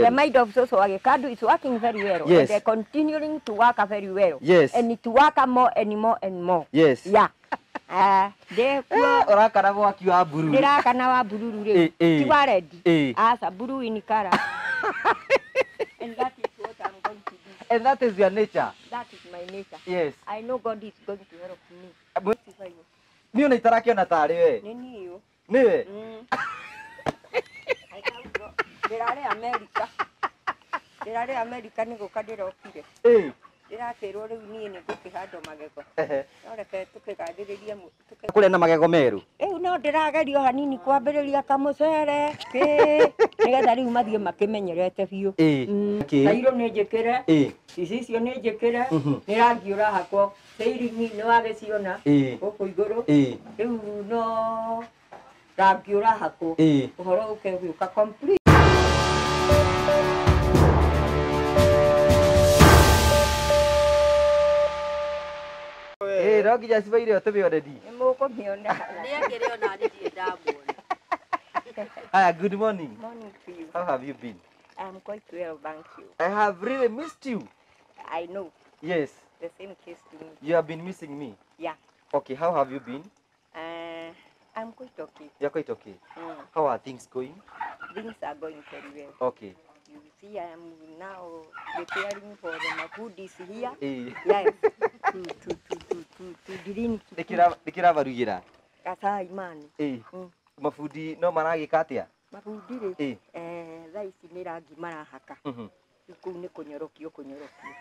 The mind of Cucu wa Gĩkandu is working very well. Yes. And continuing to work very well. Yes. And to work more and more and more. Yes. Yeah. Ndĩkuo Ũrakana mwaki wa bururu. Ndĩrakana wa bururu rĩu. Eh. Ti wa red. Eh. Aca, blue in color. And that is what I'm going to do. And that is your nature. That is my nature. Yes. I know God is going to help me. Niĩ ona itarakĩona tarĩ we. Nĩ niĩ ũ. Nĩwe. Ndĩrarĩ Amerika. Ndĩrarĩ Amerika nĩ gũka ndĩrokire. Eh. Ndĩrakĩrwo rĩu niĩ nĩ ngũkĩhandwo magego. Ehe. No reke tũkĩgathĩrĩrie Kũrĩa na magego merũ. Rĩu no ndĩrageria o hanini kwambĩrĩria kamũcere kĩ nĩgetha rĩu mathiĩ makĩmenyerete biũ. Eh. Kĩ? Tairũ nĩ njĩkĩre. Eh. Icicio nĩ njĩkĩre. Mhm. Nĩ rangi ũrahakwo. Ceiling nĩ wagĩciona. Eh. Gũkũ igũrũ. Eh. Rĩu no rangi ũrahakwo. Eh. Ũhoro ũke ũgĩũka complete. Eh, no nginya cibaire tũmĩone ndi. Nĩ mũkũmĩona. Nĩakĩrĩ ona niĩ ndirĩ ndamuona. Haya, good morning. Morning to you. How have you been? I'm quite well, thank you. I have really missed you. I know. Yes. The same case to me. You have been missing me. Yeah. Okay, how have you been? I'm quite okay. You're quite okay. Mm. How are things going? Things are going very well. Okay. You see, I am now preparing for the mafoodies here. Eh. Yes. To drink. Nĩkĩrabarugĩra? Gacai mani. Eh. Mm. Mabundi no maragĩka atĩa? Mabundi rĩ. Eh. Thaa ici nĩ rangi marahaka. Mhm. Rĩu kũu nĩ kũnyorokio kũnyorokio.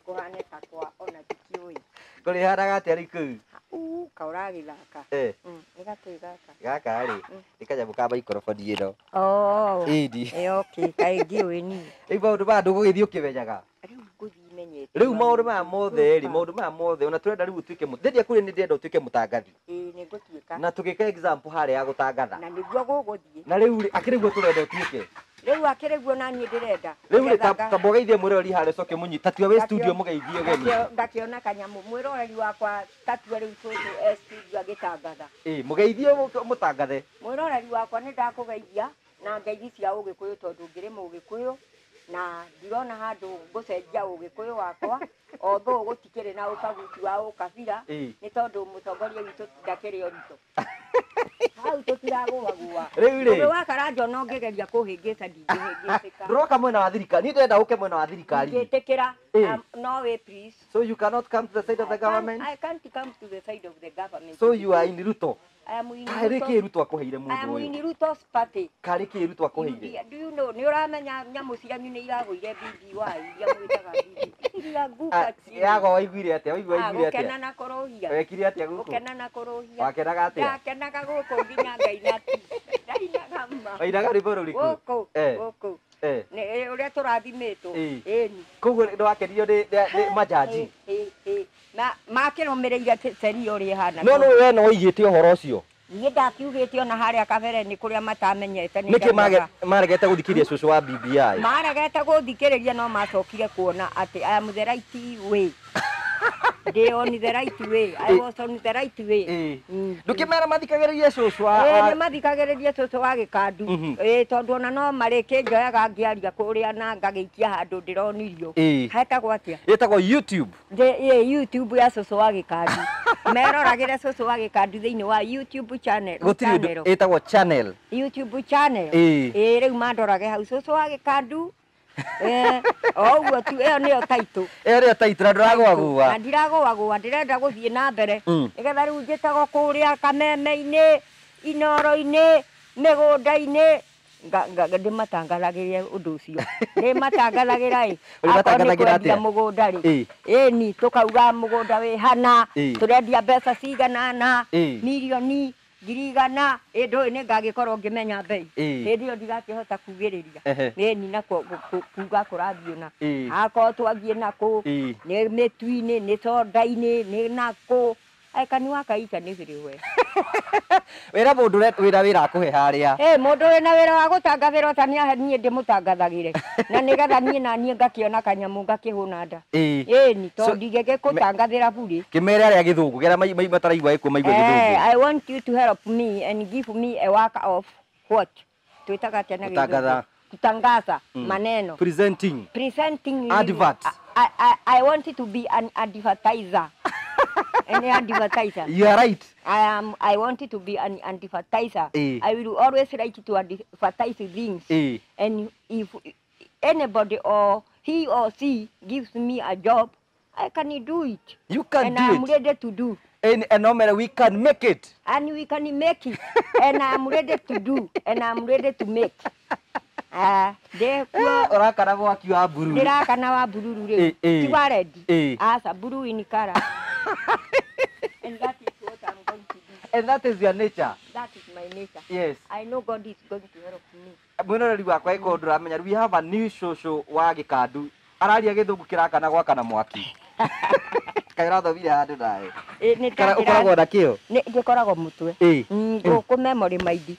Kũhane ta kwa ona ndikĩũĩ. Kũrĩhanaga atĩa rĩu kũu? Uu, kaũragĩthaka. Eh. Nĩ gatũĩ gaka. Gaka rĩ, nĩ kanyamũ ka microphone ĩno. Oh. Ĩni. Eh, okay, kaĩ ngĩũĩ niĩ. Rĩu maũndũ maya ndũgũgĩthiĩ ũkĩmenyaga. Rĩu ngũthiĩ menyete. Rĩu maũndũ maya mothe rĩ, maũndũ maya mothe ona tũrenda rĩu ũtuĩke ndĩrĩa kũrĩ nĩ ndĩrenda ũtuĩke mũtangathi. Ĩĩ nĩ ngũtuĩka. Na tũgĩka example harĩa ya gũtangatha. Na nĩguo gũgũthiĩ. Na rĩu rĩ, akĩrĩ guo tũrenda ũtuĩke. Rĩu akĩrĩ guo na niĩ ndĩrenda. Rĩu rĩ, Nĩgetha ta mũgeithie mwĩroreri harĩa ũcoke mũnyi ta tua wĩ studio mũgeithie ũgeni. Ngakĩona kanyamũ mwĩroreri wakwa ta tua rĩu cũcũ e studio agĩtangatha. Ĩĩ, mũgeithie mũtangathe. Mwĩroreri wakwa nĩ ndakũgeithia na ngeithi cia ũgĩkũyũ tondũ ngĩrĩ mũgĩkũyũ na ndirona handũ ngũcenjia ũgĩkũyũ wakwa although gũtikĩrĩ na ũbaguzi wa ũkabira Ĩĩ. nĩ tondũ mũtongoria witũ ndakĩrĩ ũritũ. Hau tũtiragũagũa. Rĩu rĩ. Ũgĩ wa Karanja ona ũngĩgeria kũhĩngĩca ndingĩhĩngĩcĩka. Ndũroka mwena wa thirikari, niĩ ndĩrenda ũke mwena wa thirikari. Ndingĩtĩkĩra. Ĩĩ. No way please. So you cannot come to the side of the government? I can't come to the side of the government. So you are in Ruto. I am in Karĩ Ruto. kĩ Ruto akũheire I am mũndũ in ũyũ? Ruto's party. Karĩ kĩ Ruto akũheire? Do you know, nĩ ũramenya nyamũ cianyu nĩ iragũire BBY iria mwĩtaga BBY. Iria nguka chini. Yagwa waiguire atĩa? Waigua Ah, waiguire gũkena atĩa? na kũrũhia. Wekire atĩa gũkũ? Gũkena na kũrũhia. Wakenaga atĩa? Ndakenaga gũkũ nginya ngaina ti. Ndainaga ma. Wainaga rwĩmbo rũrĩkũ? Gũkũ, Eh. gũkũ. Eh. Nĩ ũrĩa tũrathimĩtwo. Ĩĩ. Ĩni. Koguo nĩ wakenirio nĩ majaji. Ĩ, ĩ, ĩ. Na makĩrũmĩrĩire sheria ũrĩa ĩhana. No nĩ we no waigĩte ũhoro ũcio. Niĩ ndakiugĩte ona harĩa kabere nĩ kũrĩa matamenyete nĩ Nĩkĩ ndaugaga. maregete gũthikĩrĩria cũcũ wa BBI? Maregete gũthikĩrĩria no macokire kuona atĩ I am the right way. Ndĩ on the right way. I was on the right way. Ĩĩ. Mm. Ndũkĩmera mathikagĩrĩrie cũcũ wa Ĩĩ nĩ mathikagĩrĩrie cũcũ wa Gĩkandu. Mhm. Ĩĩ tondũ ona no marĩkĩnjoyaga ngĩaria kũrĩa na ngagĩikia handũ ndĩronirio. Ĩĩ. Hetagwo atĩa? Ĩtagwo YouTube. Ĩĩ YouTube ya cũcũ wa Gĩkandu. Meroragĩre cũcũ wa Gĩkandu thĩinĩ wa YouTube channel. Gũtirĩ ũndũ channel. ĩtagwo channel. YouTube channel. Ĩĩ. Ĩĩ rĩu mandorage hau cũcũ wa Gĩkandu. O ũguo tu ĩyo nĩyo title. Ĩyo nĩyo title na ndũragũagũa. Na ndiragũagũa ndĩrenda gũthiĩ na mbere. Mm. Nĩgetha rĩu njĩtagwo kũrĩa kameme-inĩ, inoro-inĩ, mĩgũnda-inĩ ndĩmatangathagĩre ũndũ ũcio. Ndĩmatangathagĩra ĩ. Akorwo nĩ Ũrĩmatangathagĩra kwendia atĩa? mũgũnda rĩ. Ĩĩ. Ĩni tũkauga mũgũnda wĩ hana, Ĩĩ. tũrendia mbeca cigana na, Ĩĩ. mirioni ngiri igana, ĩ ndũĩ nĩ ngagĩkorwo ngĩmenya mbei. Ĩĩ. Hĩndĩ ĩyo ndigakĩhota kugĩrĩria. Ehe. Ĩni na kuga kũrathiĩ na. Ĩĩ. Akorwo twathiĩ nakũ, Ĩĩ. nĩ mĩtu-inĩ, nĩ soda-inĩ, nĩ nakũ. I can work each and everywhere. Wĩra mũndũ wĩra wĩra akũhe harĩa. Ĩ mũndũ wĩna wĩra wa gũtangathĩra ta nĩahe niĩ ndĩmũtangathagĩre. Na nĩgetha niĩ na niĩ ngakĩona kanyamũ ngakĩhũna nda. Ĩĩ. Ĩni tondũ So- ndingĩgĩkũtangathĩra burĩ. Kĩmere arĩa gĩthũngũ, kĩrĩa mataraigua gĩkũ maigue gĩthũngũ. I want you to help me and give me a work of what? Twĩtaga atĩa na Gũtangatha. Gĩthũngũ? Kutangaza maneno. Presenting. Presenting. Advert. I want to be an advertiser. An advertiser. You are right. I want to be an advertiser. I will always like to advertise things. And if anybody or he or she gives me a job, I can do it. You can and do I'm it. Ready to do. And no we can make it. And we can make it. And I'm ready to do. And I'm ready to make. Urakana mwaki wa bururu. Ndirakana wa bururu riu. Ti wa red. Asa bururu in color. And that is what I'm going to do. And that is your nature. That is my nature. Yes. I know God is going to help me. Mwiroreri wakwa iko nduramenya we have a new shosho wa Gikandu. Araria githungu kirakana gwakana mwaki. Kaĩ ũrathomire handũ nawe? Kana ũkoragwo na kĩo? Nĩ ngĩkoragwo mũtwe. Gũkũ memory mind.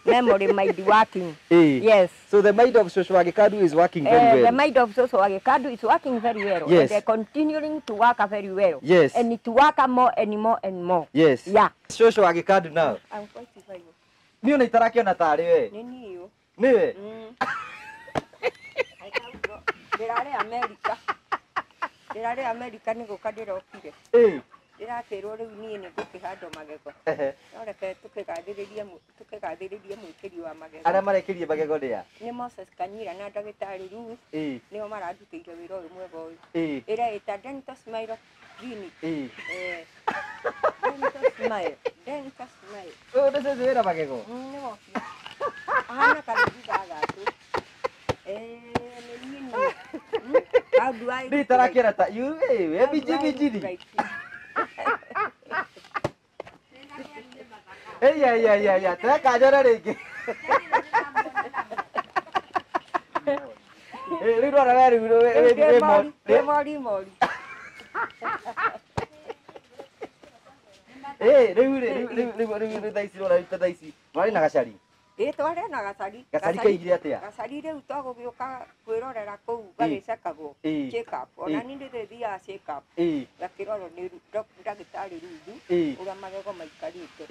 Memory mind working. Yes. So the mind of Shosho wa Gikandu is working very well. The mind of Shosho wa Gikandu is working very well. Yes. And they're continuing to work very well. Yes. And to work more and more and more. Yes. Yeah. Shosho wa Gikandu now. I'm 45. Niĩ ona itarakĩona tarĩ we. Nĩ niĩ. Nĩwe? Ndĩrarĩ America. Ndĩrarĩ America nĩ gũka ndĩrokire. Ndĩrakĩrwo rĩu niĩ nĩ ngũkĩhandwo magego. No reke tũkĩgathĩrĩrie mwĩkĩri wa magego. Arĩa marekĩrie magego nĩ a? Nĩ Moses Kanyira na ndagĩtarĩ Ruth. Nĩo marandutĩire wĩra ũyũ mwega ũyũ. Ĩreĩta Dental Smile Clinic. Dental Smile. Dental Smile. Ũyũ nĩ cũcũ wĩna magego? Nĩ wokire. Ahana karũthi gathatũ. How do I look like? Ta you hey, hey, yeah, yeah, yeah, yeah. Teka njore rĩngĩ. Rĩu ndona we rĩu wĩ mori mori. Rĩu rĩu thaa ici rora thaa ici. Mwarĩ na gacari. Ĩ twarĩ na gacari. Gacari kaigire atĩa? Gacari rĩu twagũgĩũka kwĩrorera kũu gagĩcekagwo check up. Ona niĩ ndĩrĩthiaga check up. Gakĩrorwo nĩ ndagĩtarĩ Ruthu ũrĩa magego maikarĩte.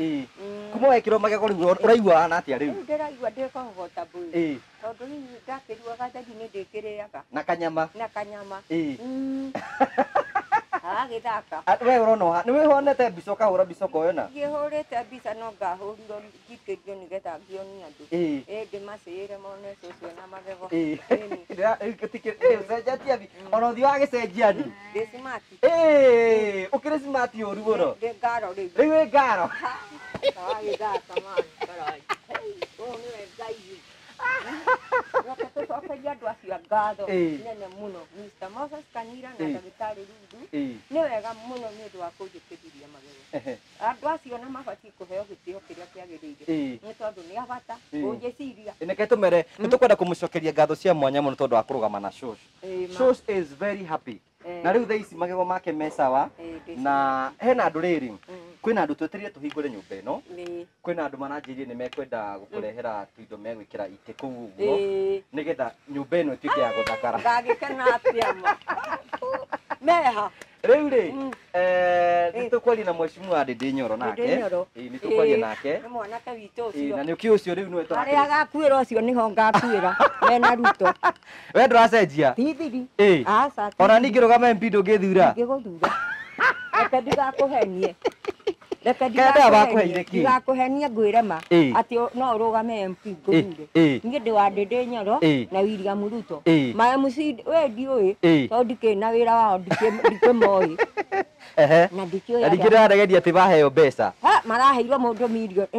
Kuma wekĩrwo magego rĩu ũraigua hana atĩa rĩu? Rĩu ndĩraigua ndĩ comfortable. Tondũ rĩu ndakĩrua gatheri nĩ ndĩkĩrĩaga. Na kanyama. Na kanyama. Agagĩthaka. We ũrona nĩ wĩhonete mbica ũkahũra mbica ũkoyona? Ngĩhũrĩte mbica no ngahũrirwo njikĩrio nĩgetha ngĩonie andũ. Ndĩmacĩĩre mone cũcũ ena magego. Ũcenjetie thi. Ona ũthiũ wagĩcenjia thi. Ndĩ smart. Ũkĩrĩ smart ũru mũno. Ndĩ ngaro rĩu. Rĩu wĩ ngaro. Agagĩthaka man. Ũyũ nĩwe Ngai. Reke tũcokerie andũ acio ngatho nene mũno. Mr. Moses Kanyira na ndagĩtarĩ Ruthu nĩ wega mũno nĩ ũndũ wa kũnjĩkĩrĩria magego. Andũ acio na mabatiĩ kũheo gĩtĩo kĩrĩa kĩagĩrĩire nĩ tondũ nĩ a bata kũnjĩciria. Reke tũmere nĩ tũkwenda kũmũcokeria ngatho cia mwanya mũno tondũ wa kũrũgama na Shosh. Shosh is very happy. Na rĩu thaa ici magego make me sawa na hena andũ rĩrĩ kwĩna andũ twetereire tũhingũre nyũmba ĩno kwĩna andũ maranjĩrire nĩ mekwenda gũkũrehera tũindo megwĩkĩra itĩ kũu ũguo nĩgetha nyũmba ĩno ĩtuĩke ya gũthakara. Ngagĩkena atĩa ma meha Rĩu rĩ nĩ tũkwaria na mheshimiwa Ndĩndĩ Nyoro nake. Nĩ tũkwaria nake. Nĩ mwanake witũ ũcio. Na nĩ ũkĩ ũcio rĩu nĩwe tũrakĩra. Harĩa agakuĩra ũcio nĩho ngakuĩra mena Ruto. We ndũracenjia? Ti thiri. Aca. Ona ningĩ rũgama MP ndũngĩthura? Ndingĩgũthura. Reke ndigakũhenie. Reke ndigakũhenie ngwĩre ma atĩ no ũrũgame MP ngũthure. Niĩ ndĩ wa Ndĩndĩ Nyoro na William Ruto. Ma MC we ndiũĩ tondũ ndikĩrĩ na wĩra wao ndikĩmoĩ. Na ndikĩũĩ. Na ningĩ ndĩraregeria atĩ maheo mbeca. Maraheirwo mũndũ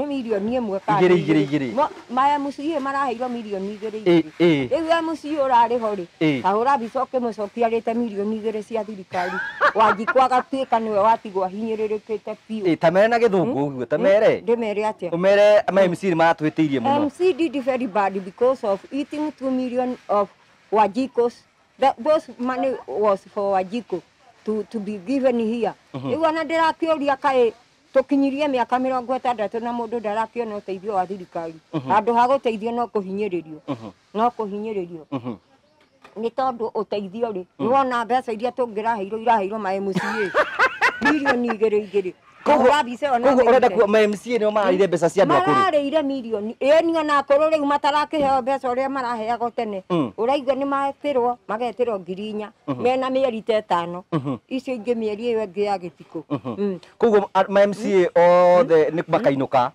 mirioni ĩmwe kana igĩrĩ igĩrĩ. Ma MC maraheirwo mirioni igĩrĩ igĩrĩ. Rĩu MC ũrarĩ ho rĩ kahũra mbica ũkĩmũcokia arĩte mirioni igĩrĩ cia thirikari. Wanjikũ agatuĩka nĩwe watigwo ahinyĩrĩrĩkĩte biũ. Ta mere na gĩthũngũ ũguo ta mere. Ndĩmere atĩa? Ũmere ma MC nĩ maratwĩtĩirie mũno. MC did very bad because of eating 2 million of Wanjikũ's. Those money was for Wanjikũ to be given here. Rĩu ona ndĩrakĩũria kaĩ tũkinyirie mĩaka 60 na mũndũ ndarakĩona ũteithio wa thirikari. Handũ ha gũteithio no kũhinyĩrĩrio. No kũhinyĩrĩrio. Nĩ tondũ ũteithio rĩ nĩwona mbeca iria tũngĩraheirwo iraheirwo ma MCA. Mirioni igĩrĩ igĩrĩ. Koguo urenda kuo ma MCA nio mararire mbeca cia andu akuru. Mararĩire mirioni. Ĩni ona akorwo rĩu matarakĩheo mbeca ũrĩa maraheagwo tene. Ũraigua nĩ metĩrwo magetĩrwo 4,000 mena mĩeri ta 5. Icio ingĩ mĩeri ĩyo ĩngĩ ya gĩtikũ. Koguo ma MCA othe nĩ makainũka.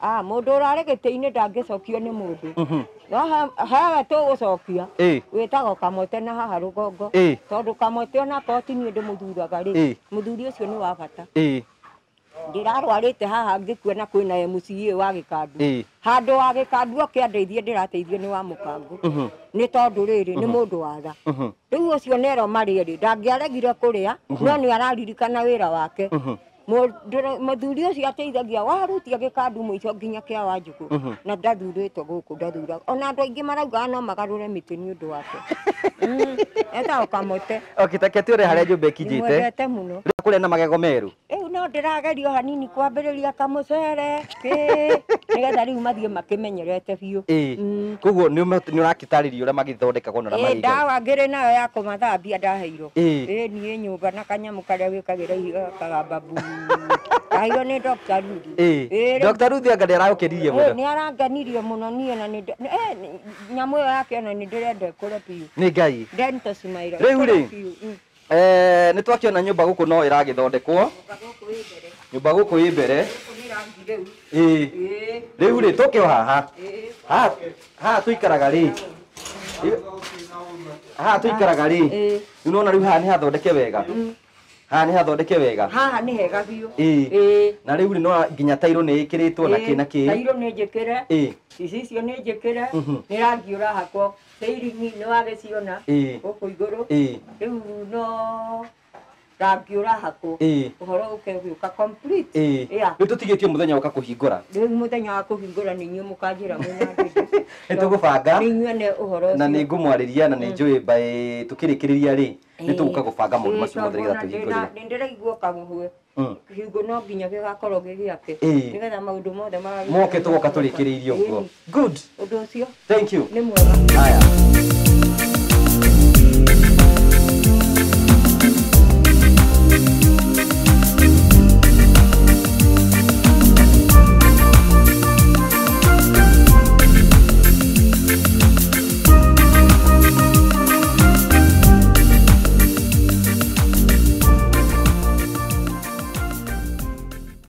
Ah, mũndũ ũrarĩ gĩtĩ-inĩ ndangĩcokio nĩ mũndũ. No hawe tũgũcokia wĩtagwo Kamote na haha rũgongo. Tondũ Kamote ona akorwo ti niĩ ndĩmũthuraga rĩ, mũthuri ũcio nĩ wa bata. Ndĩrarwarĩte haha ngĩkua na kwĩna MCA wa Gĩkandu. Handũ wa Gĩkandu oke andeithie ndĩrateithio nĩ wa Mũkangu. Nĩ tondũ rĩrĩ nĩ mũndũ wa tha. Rĩu ũcio nero marĩe rĩ, ndangĩaregire kũrĩa no nĩ araririkana wĩra wake. Mũthuri ũcio ateithagia warutia Gĩkandu mũico nginya kĩa Wanjikũ na ndathurĩtwo gũkũ ndathuraga. Ona andũ aingĩ maraugaga no magarũre mĩtĩ nĩ ũndũ wake. Etagwo Kamote. Okay, take tuone harĩa nyũmba ĩkinyĩte. Ndĩmwendete mũno. Kũrĩa na magego meru. Rĩu no ndĩragerio hanini kwambĩrĩria kamũcere kĩ nĩgetha rĩu mathiĩ makĩmenyerete biũ. Koguo nĩ ũrakĩtarĩria ũrĩa magĩthondekagwo na ũrĩa magĩikaraga. Ndawa ngĩrĩ nayo ya kũmathambia ndaheirwo. Niĩ nyũmba na kanyamũ karĩa wĩkagĩra ihiga gakagamba bu. Ndaheirwo nĩ Dr. Ruth. Dr. Ruth anga nĩ aragũkenirie mũno. Nĩ arangenirie mũno niĩ na nyamũ ĩyo yake ona nĩ ndĩrenda ĩkũre biũ. Nĩ Ngai. Dental smile. Rĩu rĩ nĩ twakĩona nyũmba gũkũ no ĩragĩthondekwo. Nyũmba gũkũ ĩ mbere. Rĩu rĩ tũke o haha. Haha tũikaraga rĩ. Haha tũikaraga rĩ. Rĩu nĩwona rĩu haha nĩ hathondeke wega. Haha nĩ hathondeke wega. Haha nĩ hega biũ. Na rĩu rĩ no nginya tairo nĩ ĩkĩrĩtwo na kĩ na kĩ. Tairo nĩ njĩkĩre. Icicio nĩ njĩkĩre. Nĩ rangi ũrahakwo. Tĩri nĩ wagĩciona gũkũ igũrũ. Rĩu no rangi ũrahakwo. Ũhoro ũke ũgĩũka complete. Rĩu tũtigĩtie mũthenya ũka kũhingũra. Rĩu mũthenya wa kũhingũra nĩ inyuĩ mũkanjĩra mwĩna andũ. Nĩ tũgũbanga. Nĩ inyuĩ ene ũhoro ũcio. Na nĩ ngũmwarĩria na nĩ njũĩ by tũkĩrĩkĩrĩria rĩ nĩ tũgũka gũbanga maũndũ macio mothe nĩgetha tũhingũrĩre. Nĩ ndĩraigua kamũhwe. Kĩhingo no nginya gĩgakorwo gĩ gĩake. Nĩgetha maũndũ mothe moke tũgoka tũrĩkĩrĩirie ũguo. Good. Ũndũ ũcio. Thank you. Nĩ mwega. Haya.